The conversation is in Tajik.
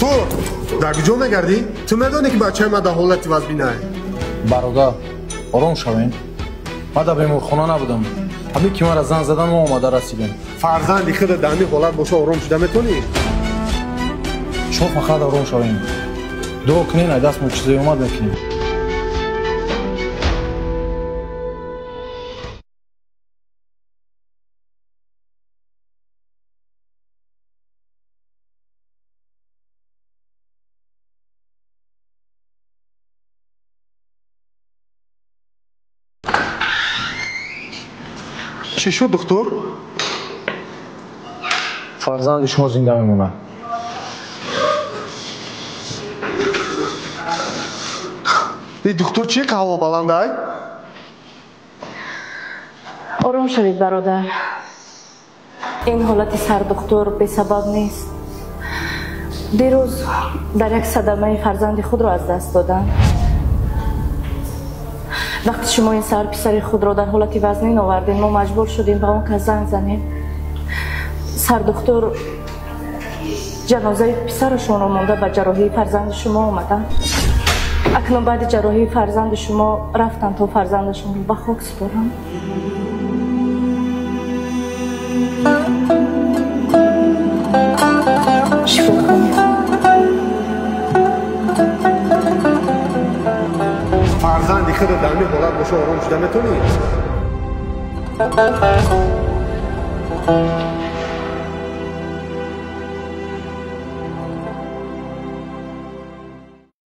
Духтур, дар куҷо мегардӣ? Ту медонӣ, ки бачаи ман дар ҳолати вазбинае? Бародар, ором шавем. Ман дар беморхона набудам. Ҳамин ки маро занг задан, мо омада расидем. Фарзанди худа дар ҳамин ҳолат боша, ором шуда метавонӣ? Шумо фақат ором шавем. Дуо кунен, ай даст мо чизое омад мекунем. Чӣ шуд, духтур? Фарзанди шумо зинда мемонад. И духтур, чӣ қаҳво баландай? Ором шавед, бародар. Ин ҳолати сардухтур бесабаб нест. Дирӯз дар як садамаи фарзанди худро аз даст додам. Вақте шумо ин саҳар писари худро дар ҳолати вазнин овардем, мо маҷбур шудем ба он кас занг занем. Сардухтур ҷанозаи писарашонро монда ба ҷарроҳии фарзанди шумо омаданд. Акнун баъди ҷарроҳии фарзанди шумо рафтанд, то фарзандашонро ба хок супоранд. Шифо кунед. Фарзанди худа дар ҳамин ҳолат боша, ором шуда метавонӣ?